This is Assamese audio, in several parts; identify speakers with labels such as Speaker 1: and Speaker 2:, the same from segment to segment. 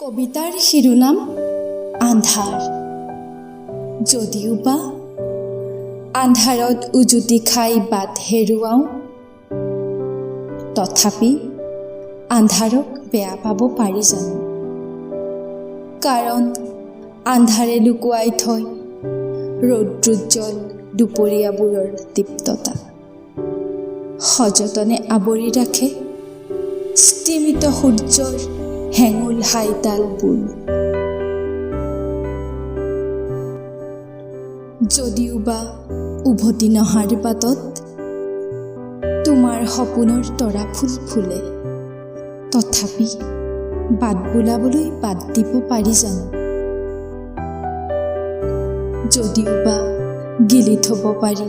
Speaker 1: কবিতাৰ শিৰোনাম আন্ধাৰ। যদিওবা আন্ধাৰত উজুতি খাই বাট হেৰুৱাওঁ, তথাপি আন্ধাৰক বেয়া পাব পাৰি জানো? কাৰণ আন্ধাৰে লুকুৱাই থয় ৰৌদ্ৰোজ্জ্বল দুপৰীয়াবোৰৰ দীপ্ততা, সযতনে আৱৰি ৰাখে স্তিমিত সূৰ্যৰ হেঙুল হাইতালবোৰ। যদিওবা উভতি নহাৰ বাটত তোমাৰ সপোনৰ তৰা ফুল ফুলে, তথাপি বাট বোলাবলৈ বাদ দিব পাৰি জানো? যদিওবা গিলি থব পাৰি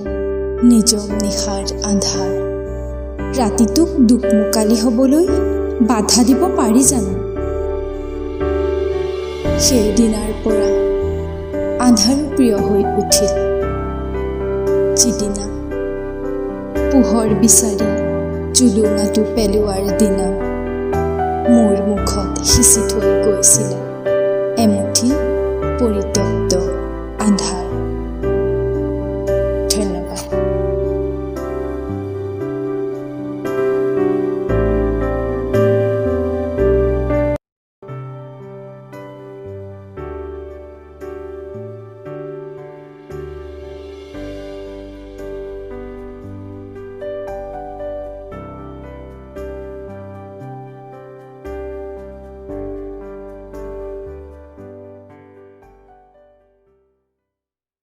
Speaker 1: নিজম নিশাৰ আন্ধাৰ, ৰাতিটোক দোকমোকালি হ'বলৈ বাধা দিব পাৰি জানো? সেইদিনাৰ পৰা আন্ধাৰো প্ৰিয় হৈ উঠিল, যিদিনা পোহৰ বিচাৰি জোলোঙাটো পেলোৱাৰ দিনা মোৰ মুখত সিঁচি থৈ গৈছিলা।